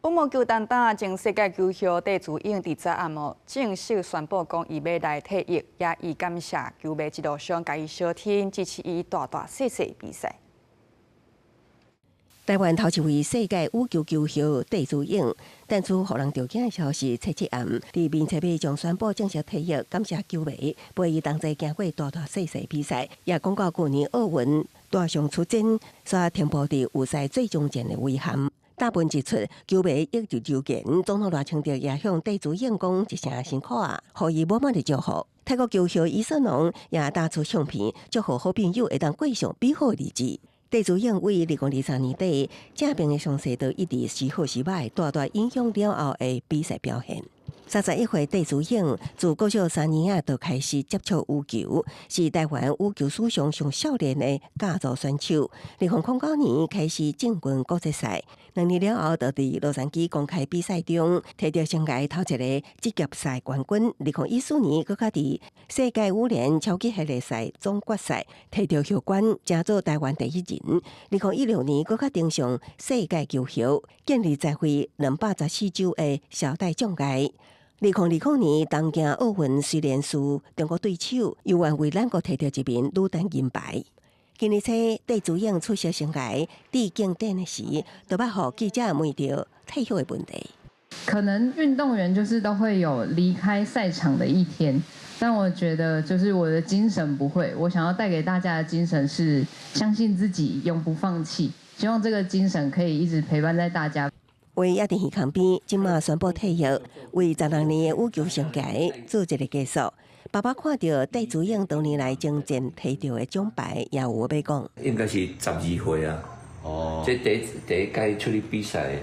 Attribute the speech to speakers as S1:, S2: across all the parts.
S1: 羽毛球擔當前世界球后戴資穎佇昨暗哦，正式宣布講伊欲來退役，也伊感謝球迷一路上共伊相挺，支持伊大大細細比賽。
S2: 台灣頭一位世界羽球球后戴資穎，傳出予人著驚的消息，初七暗佇面冊尾將宣布正式退役，感謝球迷陪伊同齊行過大大細細比賽，也講到舊年奧運大傷出戰，煞停步佇預賽最終戰的遺憾。大文一出，球迷一直留言，總統賴清德也向戴資穎講一聲辛苦啊，予伊滿滿的祝福。泰國球后李小龍也打出相片，祝福好朋友會當過上美好的日子。戴資穎為2023年底，這邊的傷勢都一直時好時䆀，大大影響了後的比賽表現。31歲戴資穎自國小三年仔就開始接觸羽球，是台灣羽球史上上少年的甲組選手。2009年開始進軍國際賽，2年了後，就佇洛杉磯公開比賽中摕著生涯頭一個職業賽冠軍。2014年，閣較佇世界羽聯超級系列賽總決賽摕著荷冠，成做台灣第一人。2016年，閣較登上世界球后，建立在位214周的小戴障礙。2020年東京奧運雖然輸中國對手，猶原為咱國摕著一面女單銀牌。今年初，戴資穎出席生涯致敬典的時，就捌予記者問著退休的問題。
S3: 可能運動員就是都會有離開賽場的一天，但我覺得就是我的精神不會。我想要帶給大家的精神是相信自己，永不放棄。希望這個精神可以一直陪伴在大家。
S2: 話也佇耳空邊，這馬宣布退役，為16年的羽球生涯做一個結束。爸爸看著戴資穎多年來征戰摕著的獎牌，也有話欲講。
S4: 應該是12歲啊，哦，這第一屆出去比賽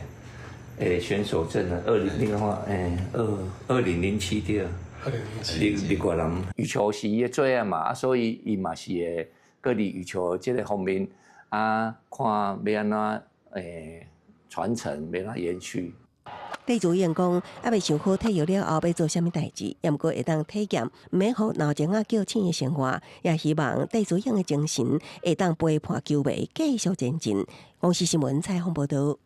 S4: 的選手證啊，二零你看欸，2007對。
S5: 2007。
S4: 李李國南羽球是伊的最愛嘛，啊，所以伊嘛是會閣佇羽球這個方面啊，看欲按怎傳承，欲按怎延續。
S2: 戴資穎講，猶未想好退役了後欲做啥物代誌，猶毋過會當體驗毋免予鬧鐘仔叫醒的生活，也希望戴資穎的精神會當陪伴球迷繼續前進。公視新聞採訪報導。